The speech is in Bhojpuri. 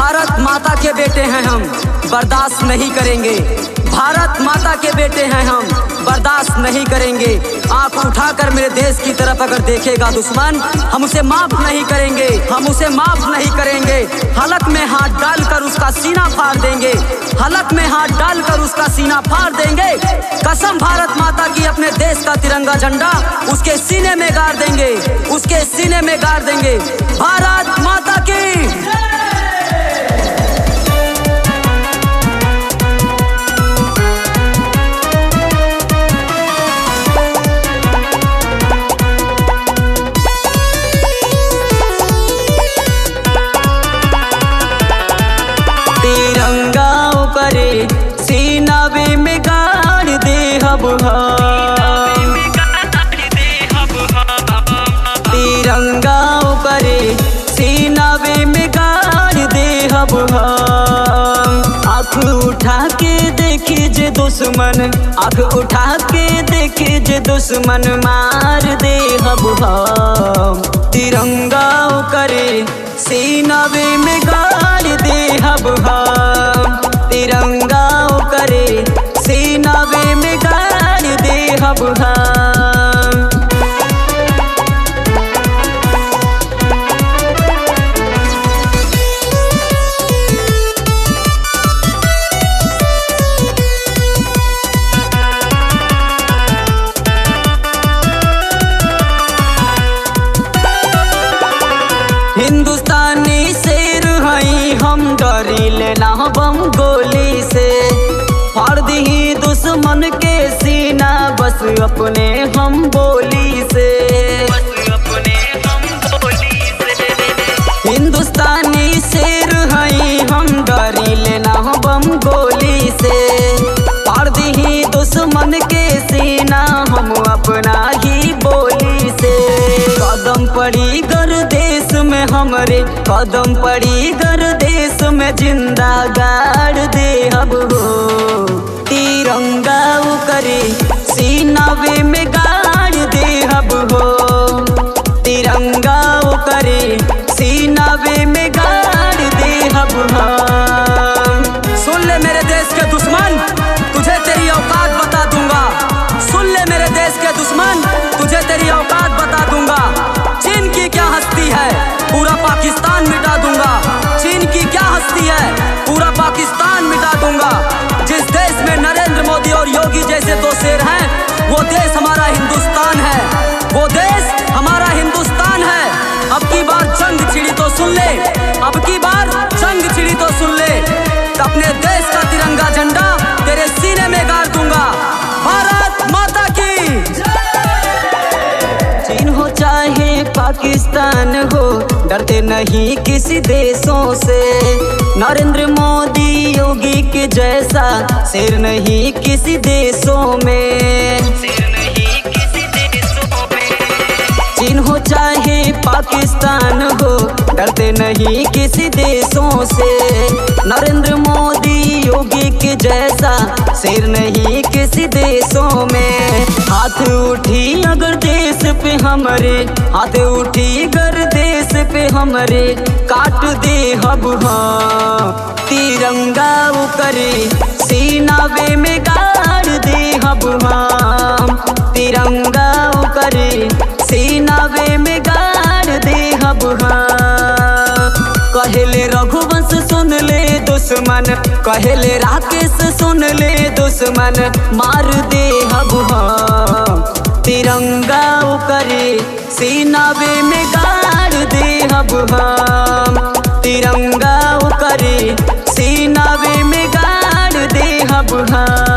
भारत माता के बेटे हैं हम, बर्दाश्त नहीं करेंगे। भारत माता के बेटे हैं हम, बर्दाश्त नहीं करेंगे। आंख उठाकर मेरे देश की तरफ अगर देखेगा दुश्मन, हम उसे माफ नहीं करेंगे, हम उसे माफ नहीं करेंगे। हलक में हाथ डालकर उसका सीना फाड़ देंगे, हलक में हाथ डालकर उसका सीना फाड़ देंगे। कसम भारत माता की, अपने देश का तिरंगा झंडा उसके सीने में गाड़ देंगे, उसके सीने में गाड़ देंगे। भारत माता की। तिरंगा करे सीनावे में गाड़ दे हब हम। तिरंगा करे सीनावे में गाड़ दे हब हम। आँख उठा के देखी जे दुश्मन, आँख उठा के देखी जे दुश्मन, मार दे हब हम। तिरंगा करे सीनावे में गाड़ दे हब हम। तिरंगा करे सीनावे में गाड़ दे हब हम। हिंदुस्तानी शेर हई हम, डरिले ना बम गोली से। फाड़ दही दुश्मन के सीना बस अपने हम बोली से। हिंदुस्तानी शेर हई हम, डरिले ना बम गोली से। फाड़ दही दुश्मन के सीना हम अपना ही बोली से। कदम पड़ी गर देश में हमरे, कदम पड़ी गर देश में जिंदा गाड़ दे हब हो। तिरंगा करे सीनावे में गाड़ दे हब हो। तिरंगा करे सीनावे में गाड़ दे हब हम। सुन ले मेरे देश के दुश्मन, तुझे तेरी औकात बता दूंगा। सुन ले मेरे देश के दुश्मन, तुझे तेरी औकात बता दूंगा। चीन की क्या हस्ती है, पूरा पाकिस्तान मिटा दूंगा। चीन की क्या हस्ती है, पूरा पाकिस्तान मिटा दूंगा। जिस देश में नरेंद्र मोदी और योगी जैसे दो शेर हैं, वो देश हमारा हिंदुस्तान है, वो देश हमारा हिंदुस्तान है। अब की बार जंग छिड़ी तो सुन ले, अब की बार जंग छिड़ी तो सुन ले, अपने देश का तिरंगा झंडा तेरे सीने में गाड़ दूंगा। भारत माता की। चीन हो चाहे पाकिस्तान हो, डरते नहीं किसी देशों से। नरेंद्र मोदी योगी के जैसा शेर नहीं किसी देशों में। चीन हो चाहे पाकिस्तान हो, डरते नहीं किसी देशों से। नरेंद्र मोदी योगी के जैसा शेर नहीं किसी देशों में। हाथ उठी अगर देश पे हमरे, हाथ उठी अगर देश पे हमरे, काट दे हब हम। तिरंगा करे सीनावे में गाड़ दे हब हम। तिरंगा करे सीनावे में गाड़ दे हब हम। कहले रघुवंश सुन ले दुश्मन, कहले राकेश सुन ले दुश्मन, मार दे हब हम। तिरंगा करे सीनावे में गाड़ दे हब हम। तिरंगा करे सीनावे में गाड़ दे हब हम।